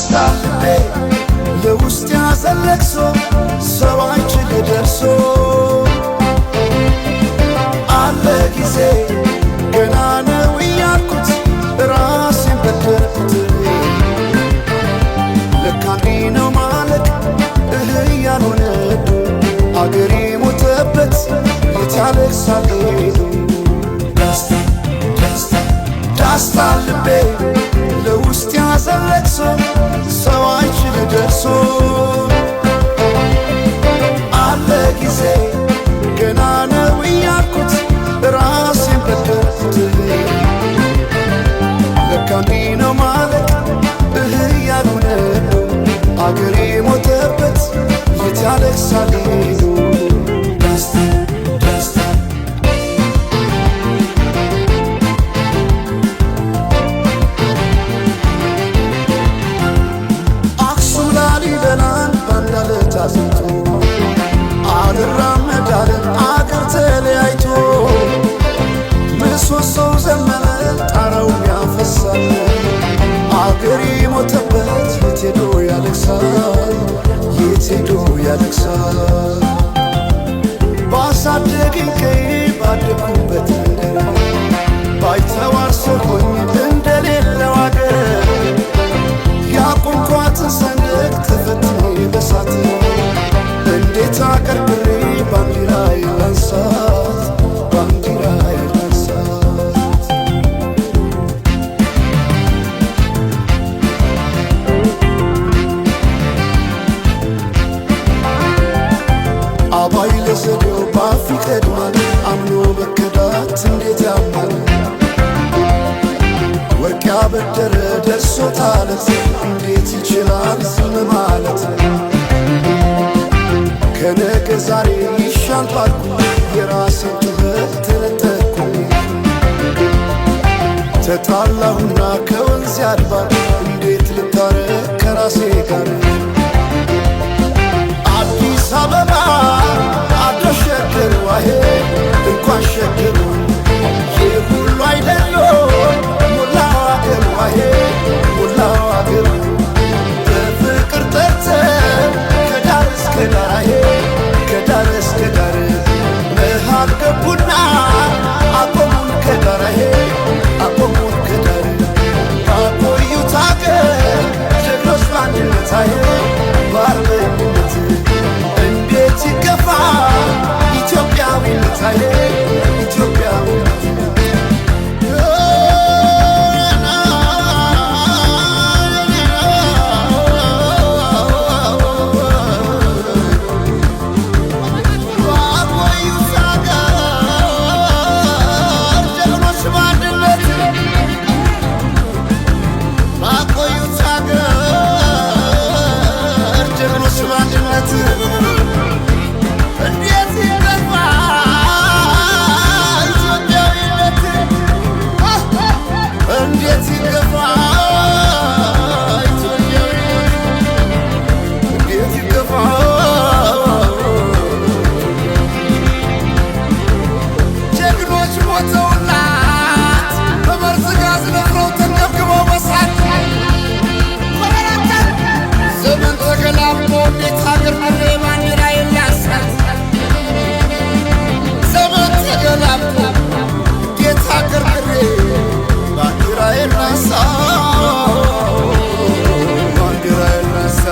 ዳስታ ልቤ ለውስጥ ያዘን ለቅሶ ሰው አይችል ደርሶ አለ ጊዜ ገና ነው እያልኩት ራሴን በደልኩት ለካ እንዲህ ነው ማለቅ እህ ያልሆነ አገሬ ሞተበት የት ያለቅሳል ሄዶ ዳስታ ዳስታ ዳስታ ልቤ ለውስጥ ያዘን ለቅሶ ሰው አይችል ደርሶ አለ ጊዜ ገና ነው እያልኩት ራሴን በደልኩት ለካ እንዲህ ነው ማለቅ እህ ያልሆነ አገሬ ሞተበት የት ያለቅሳል ሄዶ ዳስታ ዳስታ አክሱም ላሊበላን ባንድ አለት አጽንቶ አልራመድ አለ አገር ተለያይቶ ምሰሶው ዘመነ ጣራውም ያፈሳል አገሬ ሞተበት የት ሄዶ ያለቅሳል የት ሄዶ ያለቅሳል ባሳደገኝ ቀዬ ባደግኩበት መንደር ባይተዋር ሰው ሆኜ እንደሌለው አገር ያቆምኳትን ሰንደቅ ተፈትኜ በሳት እንዴት አቀርቅሬ ባንዲራዬን ላንሳት ባንዲራዬን ላንሳት አባይ ለዘዴው ባፍ ይቀድማል አምኖ መከዳት እንዴት ያማል ወርቅ ያበደረ ደርሶታለት እንዴት ይችላል ዝም ማለት ከነገ ዛሬ ይሻል ባልኩኝ የራሴን ጩኸት ተነጠቅኩኝ ተጣላሁና ከወንዝ ያድባር እንዴት ልታረቅ ከራሴ ጋር አዲስ አበባ አዶ ሸገር ዋሄ እንኳን ሸገሩ ይህ ሁሉ አይደሎ ሞላው አገር ዋሄ ሞላው አገሩ በፍቅር ጠርተን ከዳር እስከ ዳር አሄ ከዳር እስከ ዳር መሃል ገቡና አቆሙን ከዳር አሄ አቆሙን ከዳር ባቆዩት አገር ጀግኖች በአንድነት አሄ በአርበኝነት እንዴት ይገፋ ኢትዮጵያዊነት አሄ ኢትዮጵያዊነት ባቆዩት አገር ጀግኖች በአንድነት ባቆዩት አገር ጀግኖች በአንድነት እንዴት ይገፋ ኢትዮጵያዊነት እንዴት ይገፋ ኢትዮጵያዊነት እንዴት ይገፋ ጀግኖች ሞተውላት በመርዝ ጋዝ ነፍረው ተንገብግበው በሳት ዘመን ተገላብጦ እንዴት ሀገር ምሬ ባንዲራዬን ላንሳት ዘመን ተገላብጦ እንዴት ሀገር ምሬ ባንዲራዬን ላንሳ ባንዲራዬን ላንሳ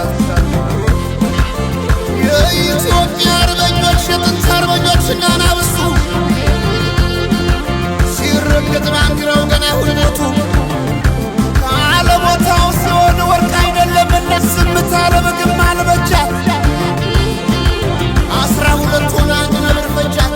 የኢትዮጵያ አርበኞች የጥንት አርበኞች እናናብሱ ሲረገጥ ባንዲራው ገና ሁለቱ ካለቦታው ሲሆን ወርቅ አይደለምና ዝምታ ለምግብ አልበጃት 12 ሆነ አንድ ነብር ፈጃት።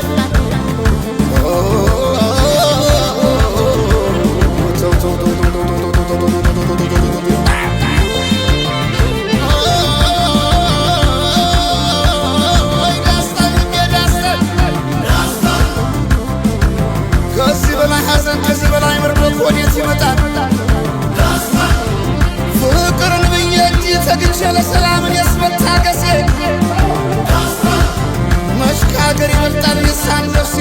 ከዚህ በላይ ሐዘን ከዚህ በላይ ምርዶት ወዴት ይመጣል? ፍቅርን ብዬ እንጂ ተግቼ ለሰላም እኔስ መታገሴ መች ከሀገር ይበልጣል የሳን ነፍሴ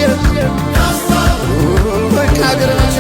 ከሀገር መች